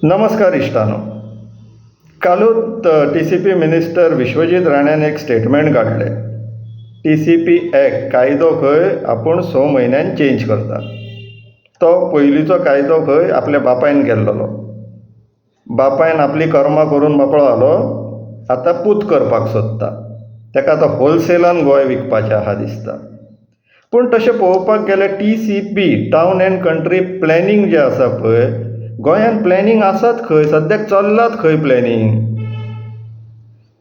नमस्कार इश्टानो. कालूच TCP minister Vishwajit राण्यान एक स्टेटमेंट काडलें. टीसीपी एक्ट कायदो खंय आपूण 6 म्हयन्यान चेंज करता. तो पयलींचो कायदो खंय आपल्या बापायन केल्लोलो. बापायन आपलीं कर्मां करून मेकळो जालो, आतां पूत करपाक सोदता. ताका आतां होलसेलान गोंय विकपाचें आसा दिसता. पूण तशें पळोवपाक गेल्यार TCP, town and country planning जें आसा पळय, गोंयांत प्लॅनींग आसात खंय, सद्याक चल्लात खंय प्लॅनींग?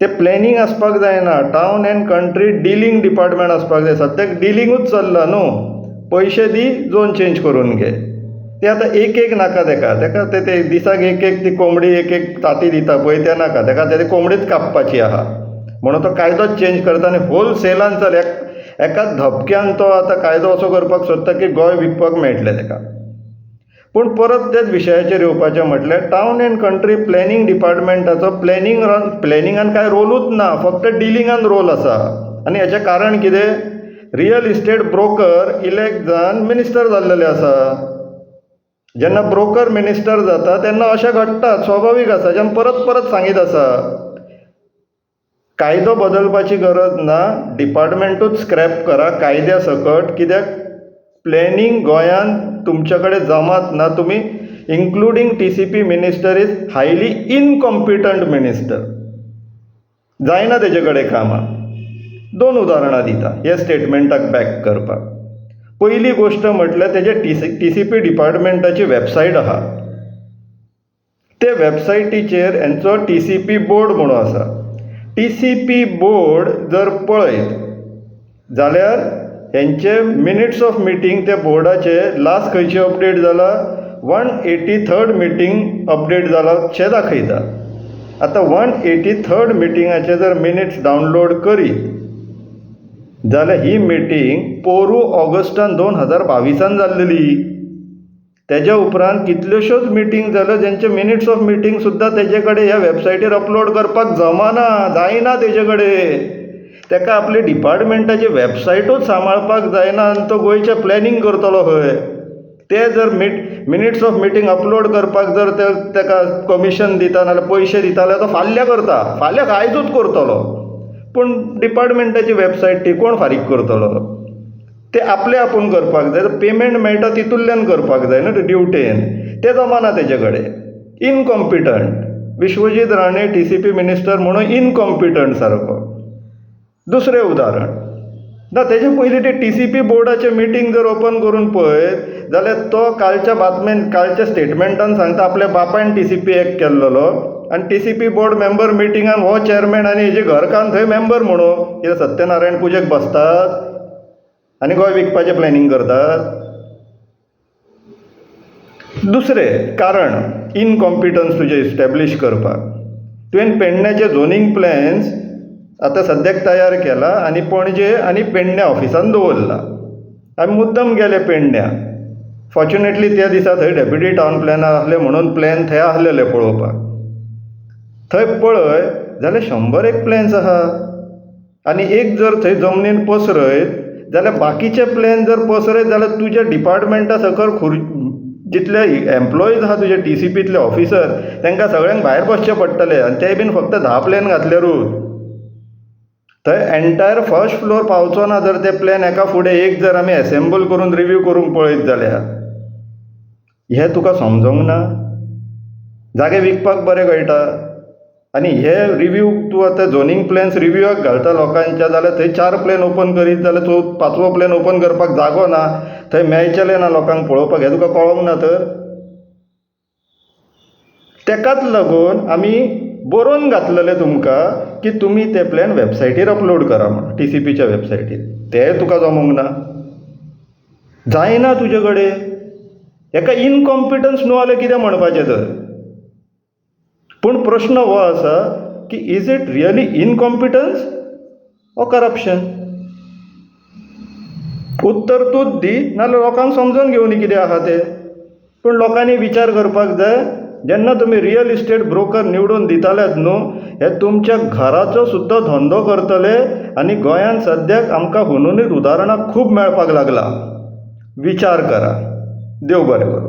तें प्लॅनींग आसपाक जायना, town and country dealing department आसपाक जाय. सद्याक डिलींगूच चल्लां न्हू, पयशे दी, झोन चेंज करून घे. तें आतां एक एक नाका ताका, ताका तें दिसाक एक एक ती कोंबडी एक एक तांती दिता पळय तें नाका, ताका आतां ती कोंबडीच कापपाची आसा. म्हणून तो कायदोच चेंज करता आनी होलसेलान चल एका धपक्यान तो आतां कायदो असो करपाक सोदता की गोंय विकपाक मेळटलें ताका. पूण परत त्याच विशयाचेर येवपाचें म्हटल्यार टावन एंड कंट्री प्लॅनींग डिपार्टमेंटाचो प्लॅनींग प्लॅनिंगान कांय रोलूच ना, फक्त डिलिंगान रोल आसा. आनी हाचें कारण कितें? रियल इस्टेट ब्रोकर इलेक्ट जावन मिनिस्टर जाल्लेले आसा. जेन्ना ब्रोकर मिनिस्टर जाता तेन्ना अशें घडटा, स्वाभावीक आसा. जें परत परत सांगीत आसा, कायदो बदलपाची गरज ना, डिपार्टमेंटूच स्क्रॅप करा कायद्या सकट. कित्याक प्लॅनींग गोंयांत तुमचे कडेन जमात ना. तुमी including TCP minister is highly incompetent minister, जायना तेजे कडेन कामां. दोन उदाहरणां दिता ह्या स्टेटमेंटाक बॅक करपाक. पयली गोश्ट म्हटल्यार तेजे टीसीपी डिपार्टमेंटाची वेबसायट आसा. ते वेबसायटीचेर हेंचो टीसीपी बोर्ड म्हणून आसा. टीसीपी बोर्ड जर पळयत जाल्यार हेंचे मिनिट्स ऑफ मिटींग त्या बोर्डाचे लास्ट खंयचे अपडेट जाला, 183rd meeting update जाला शें दाखयता. आतां 183rd मिटिंगाचे जर मिनिट्स डावनलोड करीत जाल्यार ही मिटींग पोरूं ऑगस्टान 2022 जाल्लेली. तेज्या उपरांत कितल्योश्योच मिटींग जाल्यो जेंचे मिनिट्स ऑफ मिटींग सुद्दां तेजे कडेन ह्या वेबसायटीर अपलोड करपाक जमना, जायना तेजे कडेन. ताका आपले डिपार्टमेंटाची वेबसायटूच सांबाळपाक जायना आनी तो गोंयचें प्लॅनींग करतलो खंय? ते जर मिनिट्स ऑफ मिटींग अपलोड करपाक जर ते ताका कमिशन दिता नाजाल्यार पयशे दिता जाल्यार तो फाल्यां करता, फाल्यां आयजूच करतलो. पूण डिपार्टमेंटाची वेबसायट ती कोण फारीक करतलो? ते आपले आपूण करपाक जाय. पेमेंट मेळटा तितूंतल्यान करपाक जाय न्हू ते ड्युटेन, तें जमना तेजे कडेन. Incompetent Vishwajit Rane TCP minister म्हणून इनकॉम्पिटंट सारको. दुसरें उदाहरण ना, तेजे पयलीं ते टीसीपी बोर्डाचें मिटींग जर ओपन करून पळयत जाल्यार तो कालच्या बातमेन, कालच्या स्टेटमेंटान सांगता आपल्या बापायन टीसीपी एक्ट केल्लोलो आनी टीसीपी बोर्ड मेंबर मिटिंगान हो चेअरमॅन आनी हेजे घरकान्न थंय मेंबर म्हणून. कितें सत्यनारायण पुजेक बसतात आनी गोंय विकपाचें प्लॅनींग करतात? दुसरें कारण इनकॉम्पिटन्स तुजें इस्टॅब्लीश करपाक, तुवें पेडण्याचे झोनींग प्लॅन्स आतां सद्याक तयार केला आनी पणजे आनी पेडण्या ऑफिसान दवरला. आमी मुद्दम गेले पेडण्यां, फॉर्च्युनेटली त्या दिसा थंय डेप्युटी टावन प्लॅनर आसले म्हणून प्लॅन थंय आसलेले पळोवपाक. थंय पळय जाल्यार 101 प्लॅन्स आहा आनी एक जर थंय जमनीन पसरयत जाल्यार बाकीचे प्लॅन जर पसरयत जाल्यार तुज्या डिपार्टमेंटा सकयल जितले एम्प्लॉईज आहा तुजे टीसीपींतले ऑफिसर तांकां सगळ्यांक भायर बसचें पडटलें आनी ते बीन फक्त 10 प्लॅन घातल्यारूच थंय एन्टायर फर्स्ट फ्लोर पावचो ना. जर ते प्लॅन एका फुडें एक जर आमी एसेंबल करून रिव्यू करूंक पळयत जाल्यार हें तुका समजोंक ना? जागे विकपाक बरें कळटा आनी हे रिव्यू तूं आतां झोनींग प्लॅन्स रिव्यूआक घालता लोकांच्या, जाल्यार थंय 4 प्लॅन ओपन करीत जाल्यार तूं 5वो प्लॅन ओपन करपाक जागो ना, थंय मेळचेलें ना लोकांक पळोवपाक, हें तुका कळोंक ना तर? तेकाच लागून आमी बरोवन घातलेलें तुमकां की तुमी ते प्लॅन वेबसायटीर अपलोड करा म्हूण, टीसीपीच्या वेबसायटीर. तें तुका जमोंक ना, जायना तुजे कडेन. हेका इनकॉम्पिटन्स न्हू जाल्यार कितें म्हणपाचें तर? पूण प्रश्न हो आसा की is it really incompetence or corruption? उत्तर तूंच दी, नाजाल्यार लोकांक समजून घेवनी कितें आसा तें. पूण लोकांनी विचार करपाक जाय, जेन्ना तुमी रियल इस्टेट ब्रोकर निवडून दितालेत न्हू, हे तुमच्या घराचो सुद्दां धंदो करतले आनी गोंयांत सद्याक आमकां हुनहुनीत उदाहरणां खूब मेळपाक लागला. विचार करा. देव बरें करूं.